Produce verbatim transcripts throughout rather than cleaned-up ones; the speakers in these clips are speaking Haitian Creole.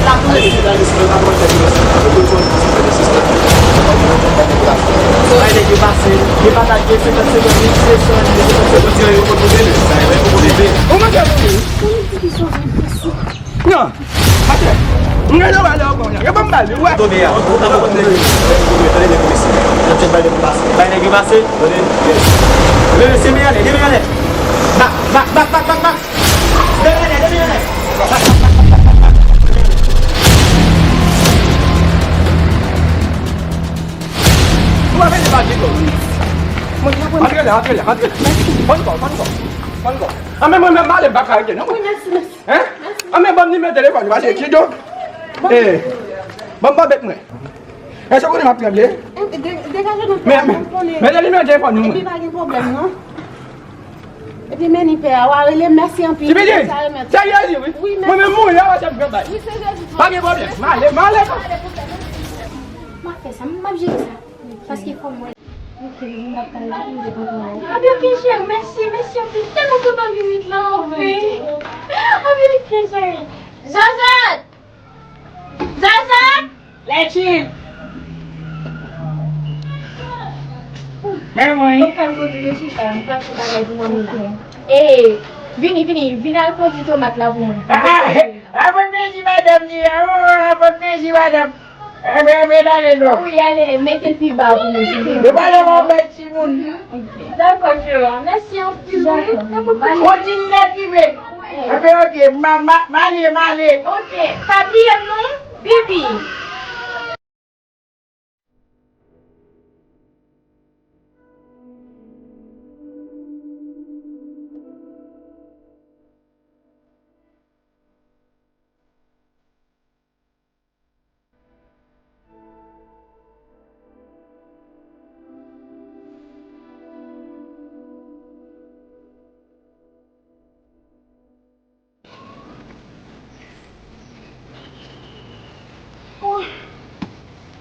Lapolis. Bay nèg yo pase. Gen patat, gen senkant, senkant mil, senkant, senkant mil, yo konn bebe. Ou manje pou li. Non. Atè. M gen dwa ale ankò, wi. Yo ban m bal, wi. Tonbe a. Ou ta konprann nèg yo. Tande nèg yo mesye. N ap fè bay nèg yo pase. Bay nèg yo pase. Tande. Mesye, men anlè, men anlè. Bak, bak, bak, bak, bak, bak. Demi anlè, demi anlè. Ou pa vini pa di tou. Antre la, antre la, antre la. Fon kò, fon kò, fon kò. An men mwen menm, m ale, m pa ka rete non. Wi, mèsi, mèsi. Hein? Mèsi. An men ban m nimewo telefòn ou, paske kidonk. Bon. Eh, ban m pa bèt mwen. Èske ou konnen m ap tranble? Eh, de-, degaje nou. Men, men, men nimewo telefòn ou. Epi pa gen pwoblèm non. Epi men ni pè a, w a rele, mèsi anpil. Ti Bidin, se Jezi, wi. Wi, mèsi. Mwen menm mouri, a w a janm pran bay. Wi, se Jezi. Pa gen pwoblèm. M ale, m ale. M ap fè sa, m ap jere sa. Paske fò m wè. Ok, m ap pale, m ap pale. Anben, ok, cheri, mèsi, mèsi anpil. Tèlman kontan vin la, anpil. Anpil, ok, cheri. Zozòt! Zaza! Lètchil! Men mwen. Mwen pral kote yo chita, mwen pral fè bagay pou manmi la. E, vini, vini, vin al kondi tomat la pou mwen. Ah, ah, aprann mezi madanm li a, oh, aprann mezi madanm. Enben, enben, ale non. Wi, ale, mete l pi ba pou mwen, silvouplè. Yo pa janm anbèt timoun. Dakò, cheri. Mèsi anpil, wi. Dakò. Kondi l nèt rive. Enben, ok, m a, m a, m ale, m ale. Ok, pa bliye m non, Bibi.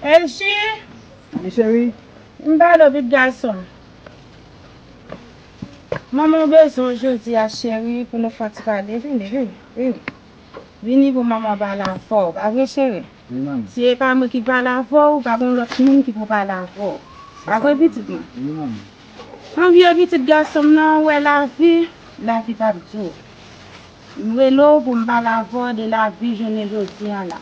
Elchi! Wi, cheri. M pale w vit, gason m. Manman w bezwen w jodi a, cheri, pou nou fè yon ti pale. Vini, vini, vini. Vini pou manman pale avè w. Pa vre, cheri? Wi, manmi. Si e pa mwen ki pale avè w, pa gen lòt moun ki pou pale avè w. Pa vre, pitit mwen? Wi, manmi. Anvye pitit gason m nan, ou wè lavi, lavi p ap di w. M rele w pou m pale avè w de lavi jounen jodi a la.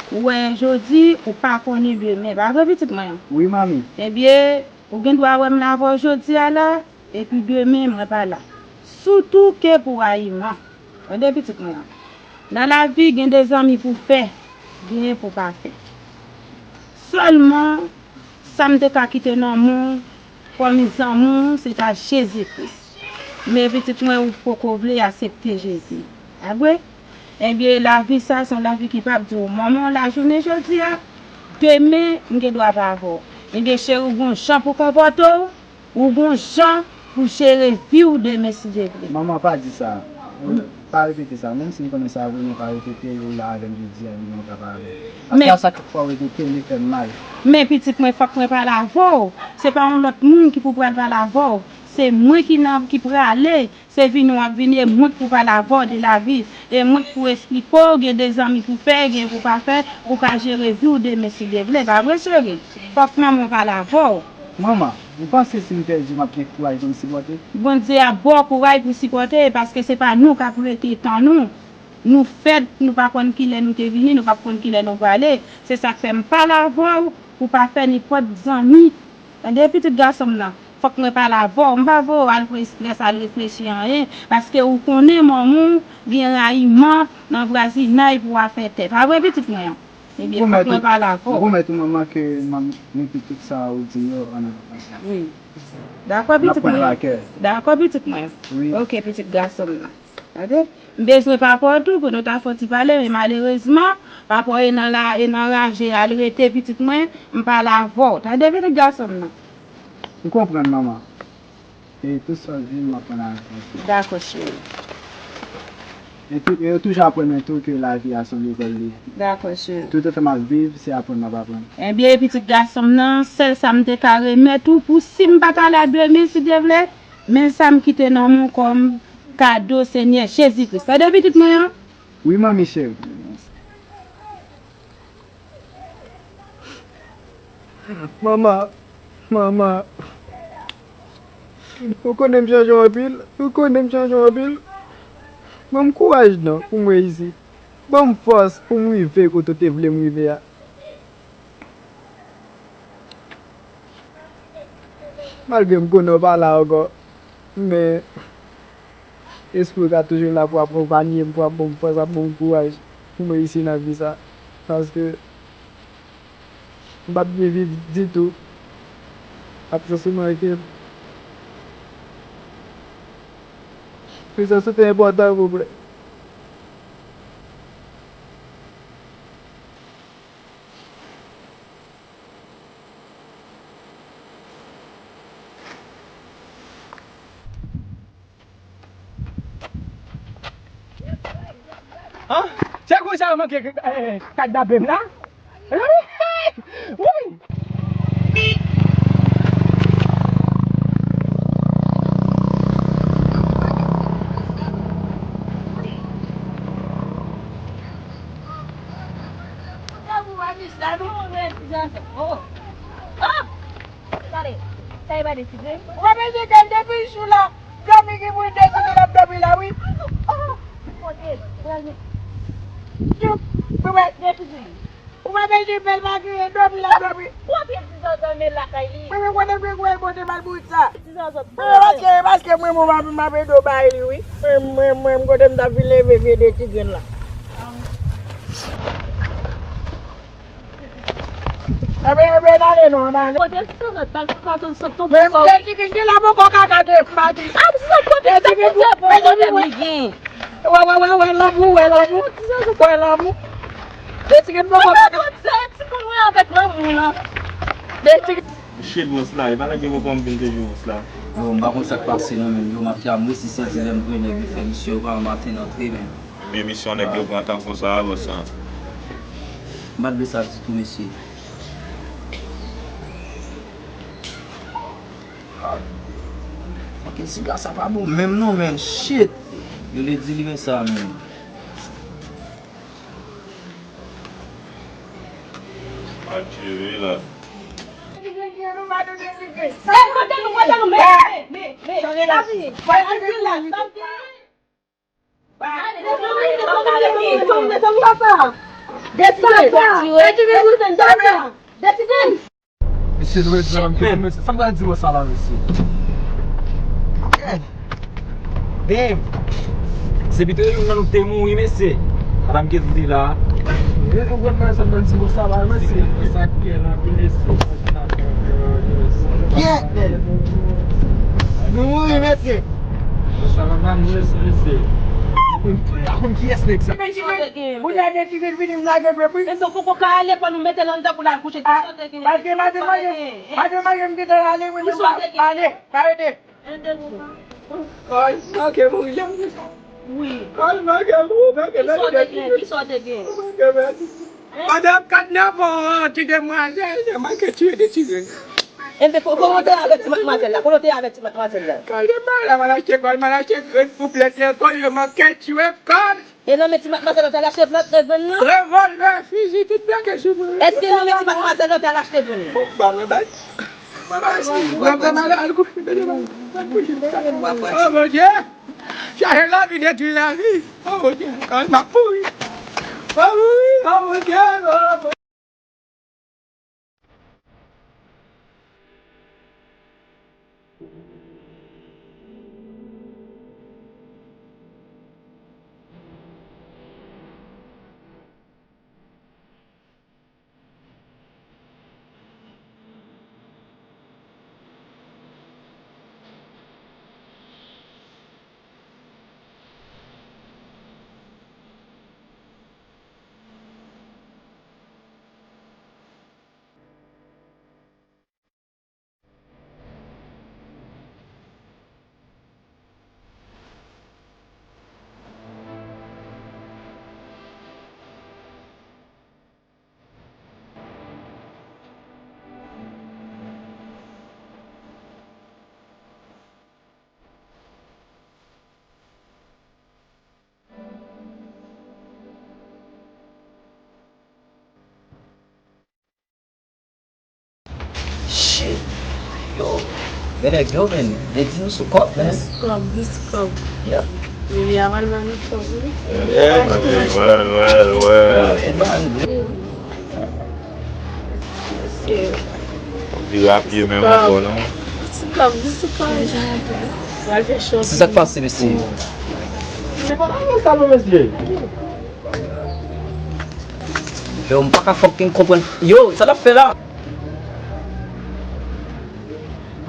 Ou wè jodi, ou pa konnen demen. Pa vre, pitit mwen? Wi, manmi. Ebyen, ou gen dwa wè m la avè w jodi a la, epi demen, mwen pa la. Sitou ke pou rayi m. Tande, pitit mwen. Nan lavi, gen de zanmi pou fè, gen pou pa fè. Sèlman, sa m te ka kite nan men w kòm zanmi w, se ta Jezi Kris. Men pitit mwen, ou poko vle aksepte Jezi. Pa vre? Ebyen, lavi sa, se yon lavi ki p ap di w manman w lajounen jodi a, demen, m gen dwa pa avè w. Ebyen, cheri, w gen yon jan pou konpòte w, ou gen yon jan pou jere vi w demen, si Dye vle. Manman, pa di sa. Pa repete sa. Menm si m konnen sa vre, men pa repete l, ou la avè m jodi a, li gen yon travay avè m. Paske a chak fwa w repete l, li fè m mal. Men pitit mwen, fòk mwen pale avè w. Se pa yon lòt moun ki pou pral pale avè w. Se mwen ki nan, ki prale. Se vini w ap vini, e mwen k pou pale avè w de lavi. E mwen k pou esplike w, gen de zanmi pou fè, gen pou pa fè, pou ka jere vi w demen, si Dye vle. Pa vre, cheri? Fòk manman w pale avè w. Manman, ou panse si m pèdi, m ap gen kouraj pou m sipòte? Bondye ap ba w kouraj pou sipòte, paske se pa nou k ap rete tan nou. Nou fèt, nou pa konn kilè nou te vini, nou p ap konn kilè nou prale. Se sa k fè m pale avè w, pou pa fè nenpòt zanmi. Tande, pitit gason m nan, fòk mwen pale avè w. M pa voye w al pran estrès, al reflechi anyen, paske ou konnen manman w gen rayiman nan vwazinay pou afè tè. Pa vre, pitit mwen an? Ebyen, fòk mwen pale avè w. M pwomèt ou, manman, ke m ap repete tout sa ou di yo ann avanse. Wi. Dakò, pitit mwen. Dakò, pitit mwen. Wi. Ok, pitit gason m nan. Tande? M bezwen papa w tou pou nou ta fè yon ti pale, men malerezman, papa w e nan la, e nan raje, al rete pitit mwen, m pale avè w. Tande, pitit gason m nan. M konprann, manman. E tout sa w di m, m ap pran nan refleksyon. Dakò, cheri. E tou, e yo toujou aprann mwen tou ke lavi a se yon lekòl li ye. Dakò, cheri. Tout tan m ap viv, se aprann m ap aprann. Ebyen, pitit gason m nan, sèl sa m te ka remèt ou, pou si m pa ta la demen, si Dye vle, men sa m kite nan men w kòm kado Senyè Jezi Kris. Tande, pitit mwen an? Wi, manmi cheri. Manman, manman, ou konnen m chanje w anpil, ou konnen m chanje w anpil. Ban m kouraj non pou m reyisi. Ban m fòs pou m rive kote w te vle m rive a. Malgre m konnen w pa la ankò, men espri w ka toujou la pou akonpanye m, pou ap ban m fòs, ap ban m kouraj pou m reyisi nan vi sa. Paske m p ap byen viv ditou. Absans ou manke m. Prezans ou te enpòtan pou mwen. An? Se konsa yo manke, eh, kat dabe m la? Wi! Gade, sa e pa de ti grenn. Ou pa bezwen gade depi jou la. Dòmi ki pou de ti grenn ap dòmi la, wi. Oh, kote, gade. Ou pa bezwen bèl bagay, dòmi la, dòmi. Ou ap di zòzò men lakay li. Mwen, mwen konnen mwen kwè l pote mal bout sa. Ti zòzò. Mwen, paske, paske mwen, mwen, mwen, mwen, mwen, mwen, mwen, mwen, kote m t ap vin leve vye de ti grenn la. Ebyen, ebyen, n ale non, n ale. Kote sa, sa, sa, sa, sa, sa, sa, men, men, ti grenn la poko kaka de mati. Ah, sa, kote sa, kote, kote, kote, kote, kote, Wè, wè, wè, wè lanmou, wè lanmou. Wè lanmou. De ti grenn poko kaka. Kote ti moun mwen avèk lanmou lan. De ti grenn. Shit, Rans la, e pa nèg yo poko m vin te jwe Rans la. Yo, m pa konn sa k pase non, men yo, m ap te a m resi sezi lè m jwenn nèg yo fè misyon yo pa yon maten antre, men. Men misyon nèg yo pran tan konsa, bòs la. M pa t vle sa ditou, mesye. Fucking siga sa pa bon menm non, men. Shit. Yo le di li men sa, men. Al tire la. Hey, kote nou, kote nou, men, men, men, men, sa vini. Al di la, sa vini. Mesye, nou ret la, mesye, sa m pral di w sa la, mesye. Damn! Se pito youn nan nou te mouri, mesye. Madanm Ketli la. Ou konn sa m pral di w sa la, mesye. Sa k pye la, pou mesye. Yeah, man. Nou mouri, mesye. Sa va pa mwen, sa, mesye. Ou konn kiyès nèg sa? Kounye a, de ti grenn vini, m lage pèp, wi. Mesye, ou poko ka ale, fò nou mete l anndan pou l al kouche. Ah, paske maten, maten, maten, maten, m gentan ale, wi, men m pa ale, pa rete. Kòl manke mouri, lè m di sa. Wi. Kòl manke mouri, manke mèt. Kisa w te gen? Kisa w te gen? Manke mèt. Pandan m ap kat nan pon an, ti demwazèl, yo manke tiye de ti grenn. Enben, ko-, kote w te avè ti madmwazèl la? Kote w te avè ti madmwazèl la? Kòl de mal la, m al achte kòl, m al achte grenn pou plèt lekòl, yo manke tiye kòl. E nan men ti madmwazèl la, w t al achte plèt grenn nan? Revòlvè, fizi, tout bagay sou mwen. Èske nan men ti madmwazèl la, w t al achte grenn nan? Bon, ba mwen bay. Mwen pa si, mwen pa mal al kouche, mwen pa mal kouche. Oh, Bondye! Chache lavi, detwi lavi. Oh, Bondye, kòman m ap mouri? M ap mouri, oh, Bondye, oh, Bondye. Nèg yo, men, Lady nou sou kòb, men. Dis kòb, dis kòb. Yeah. Bebe a pral ban nou kòb, wi. Well, well, well. Vire a pye menm ankò, non? Se sa k pase, mesye. Se pa nan sa non, mesye. Yo, m pa ka fucking konprann. Yo, sa l ap fè la?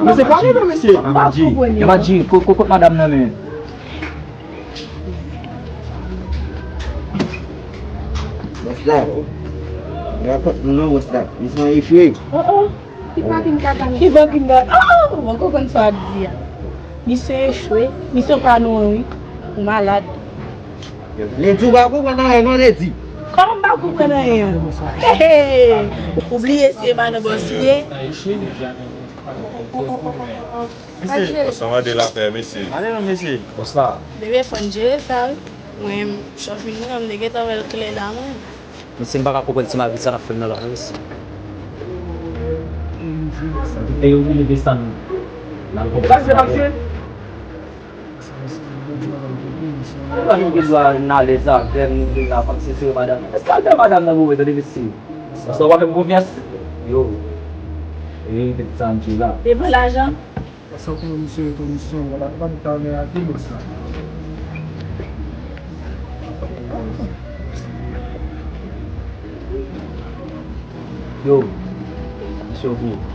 Mesye, pale non, mesye. M pa konprann. Yo, Madji, kot, kot, kot madanm nan, men? What's that? Raconte-nous, what's that? Ils sont échoués. Oh oh. Ki fucking kaka. Ki fucking kaka. Oh, mwen konprann sa w ap di a. Misye echwe. Misye pa nou wi. Ou malad. Lady, ou pa konprann anyen non, Lady. Kòman m pa konprann anyen? Hey, hey. Ou bliye se madan bòs li ye? Sa mande lapè, mesye. Mande non, mesye. Bòs la. Bebe, fò n jere sa wi. Mwen, chòf vini an, m te gentan wè l klè la mwen. Mesye, m pa ka konprann ti mari sa l ap fè m nan la, mesye. E yo vini desann nan konprann. Mwen menm gen dwa n alèz avè m, nou vin la kòmsi se madanm. Èske al fè madanm nan mouri tande mesye? Paske w pa fè m konfyans. Yo. E, se sa m di la. Devan lajan. Sa w konnen misye, komisyon, wala, pa m ta men ate bòs la. Yo, misye gou.